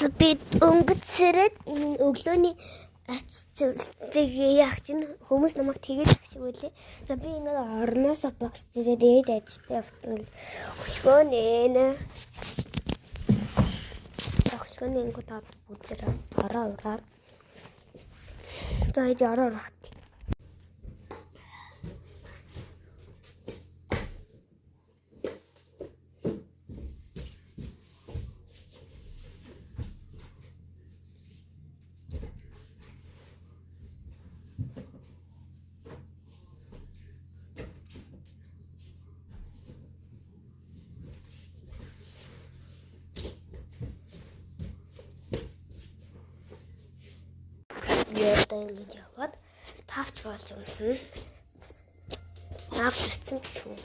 Би өнгөц сэрээд өглөөний ач цэвэрлцэг яах чинь хүмүүс намайг тэгэл их шиг үлээ. За би ингээд орноосоо босч ирээд ээд ажтай явтал хөшгөө нэ. Хөшгөөний ингүүд бүгд ороо ураа. За ээж ороо урах. Одоо ингэж яваад тавч болж өмснө. Наад сэрцэн шүү.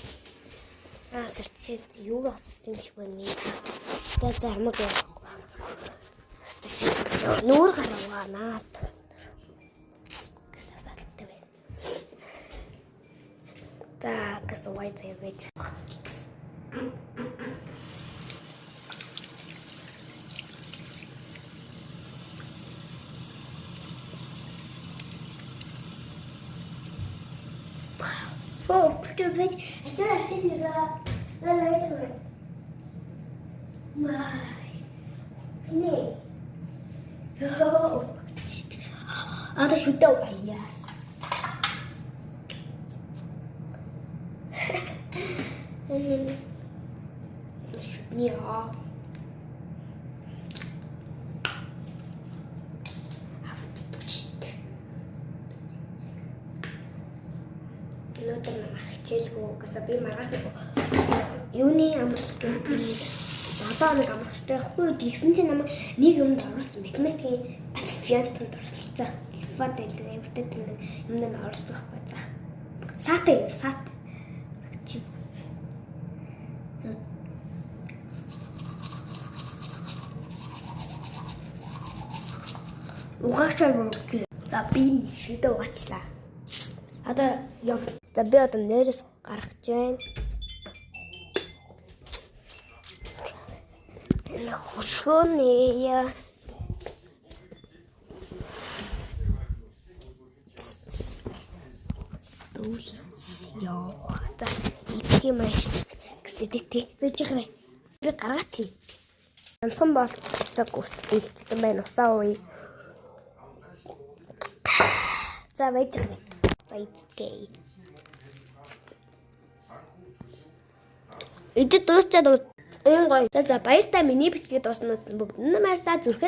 Аа сэрчээд юу асуусан юм шиг байна миний тавч. За за хамаг яахгүй. Нүүр гаравгаа наад. Гэж асаалттай байна. За гэсэн вай заяа байж. Oh, du bist. Ich will das Nee. Одоо шүдэ аяас. Шүдний аа. Өнөөдөр намайг хичээлгүй гэсэн би маргааш нэг юуны амралт гэдэг 7 хоног амрах хэрэгтэй байхгүй юу? Тэгсэн чинь намайг нэг юмд оруулсан математикийн олимпиадад оролцсон. Алфа дэлгэр эвдэд нэг юмд оролцсон байхгүй за. Саатай юм саат. Чи. Угаач бүр. За би шүдэ угаачлаа. Одоо яв. За би одоо нэрээс гарах гэж байна. Энэ хөшгөөний дүүл ёо. За идэх юм ааш гэсэн тий. Би чихрэ. Би гаргаад тий. Ганцхан болцоог үлдсэн байна усаа ууя. За байж чихрэ. За иддэгэ. Идэд дуусчаад юм гоё. За за баяртай миний бичлэгээ дуусна бүгд нь баярлалаа зүрхэд